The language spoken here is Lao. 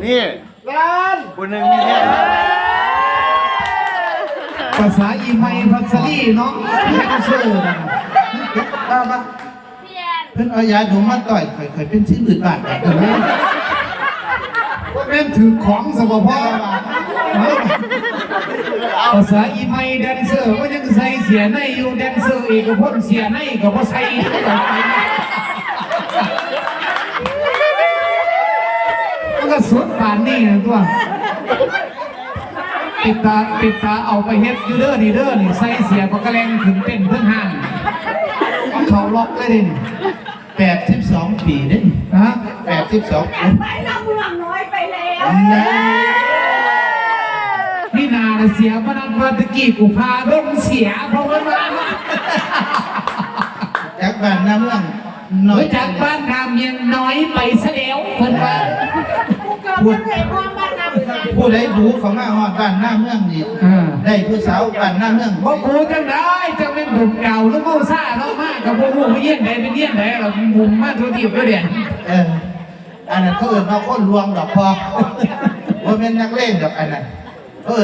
ນີ້ ນັ້ນ ຜູ້ໜຶ່ງມີແຮງ ພາສາອີ່ໃໝ່ພັດສະລີເນາະ ແດນເຊີນະ ວ່າ ວ່າ ເພິ່ນເອົາຢາດົມມາຕ້ອຍຂ້ອຍ ຂ້ອຍເປັນຊີວິດບາດບາດເດີ ວ່າແມ່ນຖືກຂອງຊະບໍ່ພໍວ່າ ພາສາອີ່ໃໝ່ແດນເຊີ ມັນຍັງໃສ່ເສື້ອໃນຢູ່ ແດນເຊີເອກະພົນເສື້ອໃນກໍບໍ່ໃສ່ ມັນກໍສຸດປານນີ້ນັ້ນຕົວະ. ເປັນຕາ ເປັນຕາເອົາໄປເຮັດຢູ່ເດີນີ້ເດີ ນີ້ໃສ່ເສື້ອປາກກະແລັງຂຶ້ນເຕັ້ນເທິງຫ້າງ ເຂົ້າລັອກເລີຍເດ້ນີ້ ແປດສິບສອງປີເດ້ນີ້ ຮະ ແປດສິບສອງ ໄປລະເມືອງນ້ອຍໄປແລ້ວ ນັ້ນ ມີໜ້າລະເສຍມານັດວ່າຕະກີ້ກູພາດົງເສຍ ເພາະມັນວ່າ ຈັກບ້ານນາເມືອງ ນ້ອຍ ຮູ້ຈັກບ້ານນາເມືອງນ້ອຍໄປຊະແລ້ວ ເພິ່ນວ່າ ຜູ້ ຜູ້ໃດບູເຂົ້າມາຮອດບ້ານນາເມືອງນີ້ ເອີ ໄດ້ຜູ້ສາວບ້ານນາເມືອງ ບໍ່ບູຈັ່ງໃດ ຈັກແມ່ນດົມກາວ ຫຼືເມົາຊາເນາະ ມາກໍບໍ່ຮູ້ ໄປຮຽນໃດ ໄປຮຽນໃດ ລະໝຸ່ນມາທົ່ວທີບທົ່ວແດນ ເອີ ອັນນັ້ນເຂົາເອີ້ນວ່າຄົນລວງດອກພໍ່ ບໍ່ແມ່ນນັກເລງດອກອັນນັ້ນ.